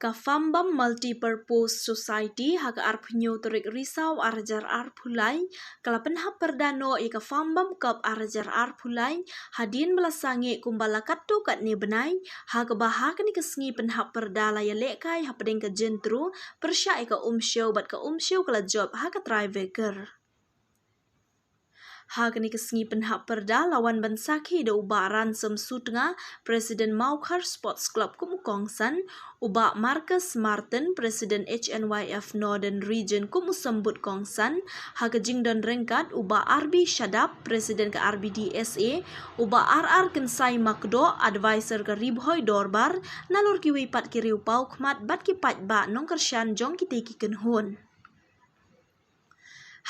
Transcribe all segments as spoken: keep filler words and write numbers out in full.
Ka Fambam Multipurpose Society ha ka arphew hynñiew tarik Risaw arhajar arphew lai ka la pynhap pyrda noh ïa ka Fambam Cup arhajar arphew lai hadien ba la sangeh kumba la katto katne bnai, ha kaba ha kane ka sngi pynhap pyrda la ïalehkai hapdeng ka jingïatreilang pyrshah ïa ka Umsyew bad ka Umsyew ka la jop ha ka tiebreaker. Ha kane ka sngi pynhap pyrda la wan ban sakhi da u Bah Ransom Sutnga, President Mawkhar Sports Club kum u kongsan, u Bah Marcus Martin, President H N Y F Northern Region kum u sambut kongsan, ha ka jingdon ryngkat u Bah R B Shadap, President ka R B D S A, u Bah R R Kynsai Makdoh, Advisor ka Ri Bhoi Dorbar, nalor kiwei pat ki riewpawkhmat bad ki paidbah nongkyrshan jong kitei ki kynhun.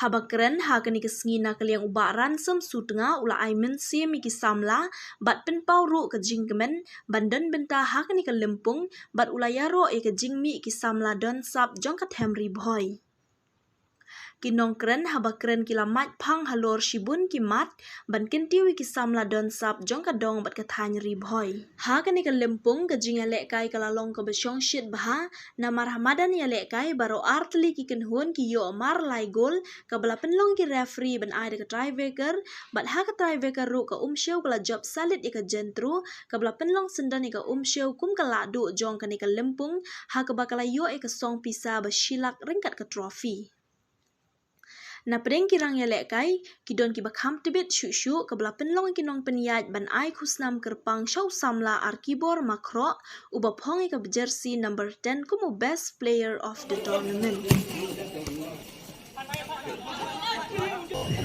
Haba kren ha kane ka sngi na ka liang u Bah Ransom Sutnga u la ai mynsiem ïa ki samla bad pynpaw ruh ka jingkmen ban don bynta ha kane ka lympung bad u la ïaroh ïa ka jingmih ki samla don sap jong ka them Ri Bhoi. Ki nongkren haba kren ki la mait phang halor shibun ki mat ban kyntiew ïa ki samla don sap jong ka dong bad ka thaiñ Ri Bhoi. Ha kane ka lympung ka jingïalehkai ka la long kaba shongshit bha, namar ha madan ïalehkai baroh ar tylli ki kynhun ki ïoh mar lai gol, kaba la pynlong ki referee ban ai da ka tiebreaker, bad ha ka tiebreaker ruh ka Umsyew ka la jop salit ïa ka Jentru, kaba la pynlong syndon ïa ka Umsyew kum ka lahduh jong kane ka lympung, ha kaba ka la ïoh ïa ka song pisa ba shi lak ryngkat ka trophy. Na pdeng ki rang ïalehkai, ki don kiba kham tbit shuh shuh kaba la pynlong ïa ki nongpynïaid ban ai khusnam kyrpang sha u samla Arkibor Makhroh, uba phong ïa ka jersey number ten kum u best player of the tournament.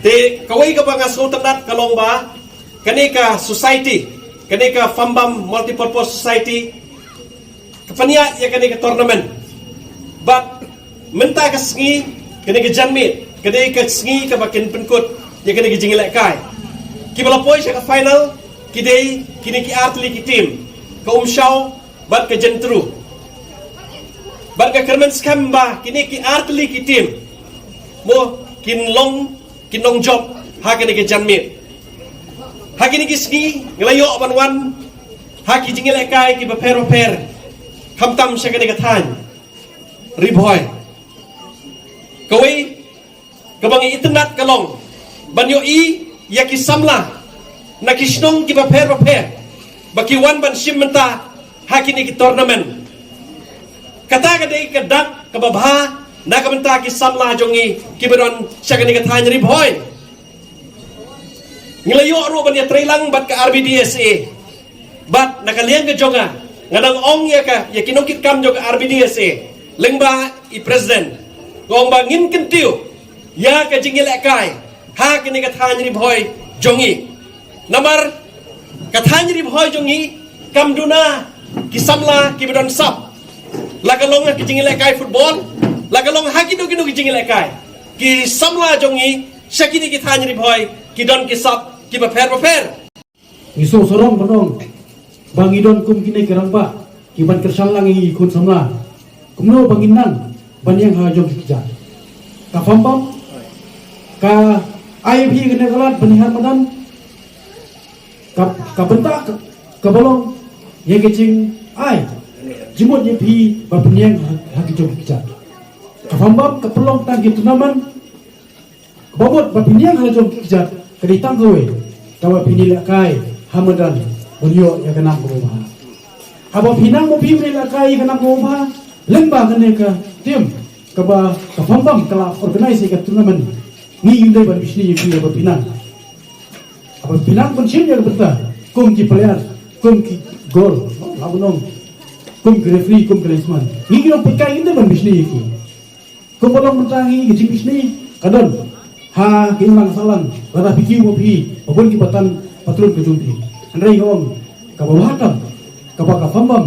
Te kawei kaba nga sngewtynnat ka long ba kane ka society, kane ka Fambam Multipurpose Society, ka pynïaid ïa kane ka tournament. Bad mynta ka sngi, kane ka janmiet, kane ka sngi kaba kin pynkut ïa kane ka jingïalehkai. Kiba la poi sha ka final ki dei kine ki ar tylli ki team, ka Umsyew bad ka Jentru. Bad ka kyrmen skhem ba kine ki ar tylli ki team mo kin long ki nongjop ha kane ka janmiet. Ha kine ki sngi ngi la ïoh ban wan ha ki jingïalehkai kiba pher ba pher, khamtam sha kane ka thaiñ Ri Bhoi. Kawei kaba ngi itynnat ka long ban ïohi ïa ki samla na ki shnong kiba pher ba pher ba ki wan ban shim bynta ha kine ki tournament. Kata ka dei ka dak kaba bha na ka bynta ki samla jong ngi kiba don sha kane ka thaiñ Ri Bhoi. Ngi la ïoh ruh ban ïatreilang bad ka R B D S A. Bad na ka liang ka jong nga, nga dang ong ïa ka, ïa ki nongkitkam jong ka R B D S A, lyngba i president, nga ong ba ngin kyntiew ïa ka jingïalehkai ha kane ka thaiñ Ri Bhoi jong ngi. Namar ka thaiñ Ri Bhoi jong ngi kam duna ki samla kiba don sap, la ka long ha ki jingïalehkai football, la ka long ha kino kino ki jingïalehkai. Ki samla jong ngi sha kine ki thaiñ Ri Bhoi ki don ki sap kiba pher ba pher. Ngi sngewsarong ban ong ba ngi don kum kine ki rangbah kiban kyrshan lang ïa ngi khun samla. Kumno ba ngin nang ban ïeng ha jong ki kjat. Ka Fambam ka ai ïa phi kane ka lad ban ïa ha madan. Ka, ka bynta ka, kaba long ïa ka jingai jingmut ïa phi ba phin ïeng ha, ha ki jong ki kjat. Ka Fambam ka pynlong tang ki tournament. Kaba mut ba phin ïeng ha la jong ki kjat ka dei tang kawei, kaba phin ïalehkai ha madan ban ïoh ïa ka nam kaba bha. Haba phi nang ba phi ïalehkai ïa ka nam kaba bha, lyngba kane ka team kaba ka Fambam ka la organize ïa ka tournament, ngi ym dei ban bishni ïa phi haba phi nang. Haba phi nang ban shim ïa ka bynta kum ki player, kum ki goal, la ban ong, kum ki referee, kum ki linesman, ngi ki nongpeitkai ym dei ban bishni ïa ki. Kumba long mynta ngi ka jingbishni ka don ha ka imlang sahlang, lada phi kiew ma phi ba bun ki batan patlun ka jong phi. Hynrei nga ong kaba bha tam kaba ka Fambam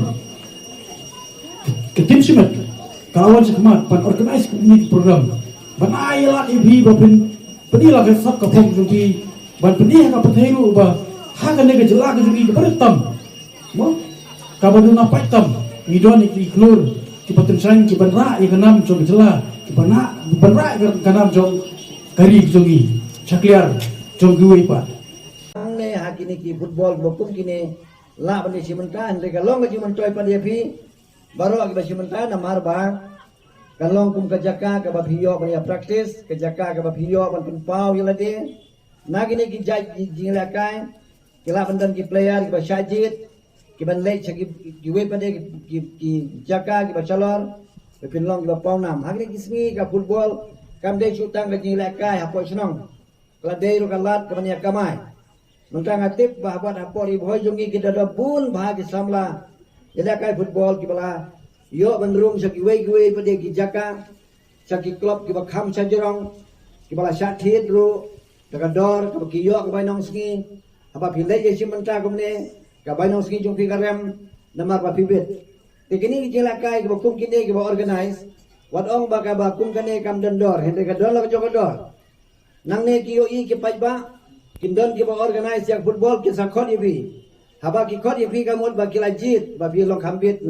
ka team shimet ka la wan shakhmat ban organize kane ka program ban ai ïa lad ïa phi ba phin pyni la ka sap ka phong jong phi, ban pyni ha ka pyrthei ruh ba ha kane ka jylla ka jong ngi kaba rit tam. Mo, kaba duna pait tam ngi don ïa ki khlur kiba tyngshaiñ kiban rah ïa ka nam jong ka jylla, kiban rah, ban rah ïa ka nam jong ka ri jong ngi sha kliar jong kiwei pat. Hangne ha kine ki football ba kum kine lah ban ïa shim bynta, hynrei ka long ka jingmyntoi pat ïa phi. Baroh kiba shim bynta namar ba kan long kum ka jaka kaba phi ïoh ban ïa practice, ka jaka kaba phi ïoh ban pynpaw ïa lade. Na kine ki jait ki jingïalehkai ki lah ban don ki player kiba shah jied, kiban leit sha ki, kiwei pat de ki, ki, ki jaka kiba shalor, ba phin long kiba pawnam. Ha kine ki sngi ka football kam dei shu tang ka jingïalehkai hapoh shnong. Ka la dei ruh ka lad kaban ïa kamai. Mynta nga tip ba ha bad hapoh Ri Bhoi jong ngi ki da don bun bha ki samla ïalehkai football kiba la ïoh ban rung sha kiwei kiwei pat de ki jaka, sha ki club kiba kham shajrong, kiba la shah thied ruh da ka dor kaba ki ïoh ka bainong sngi. Haba phi leit ïa shim bynta kumne, ka bainong sngi jong phi ka rem namar ba phi bit. Te kine ki jingïalehkai kiba kum kine kiba organize, wat ong ba kaba kum kane kam don dor, hynrei ka don la ka jong ka dor. Nangne ki ïohi ki paidbah, kin don kiba organize ïa football, kin sa khot ïa phi. Haba ki khot ïa phi ka mut ba ki la jied, ba phi long kham bit.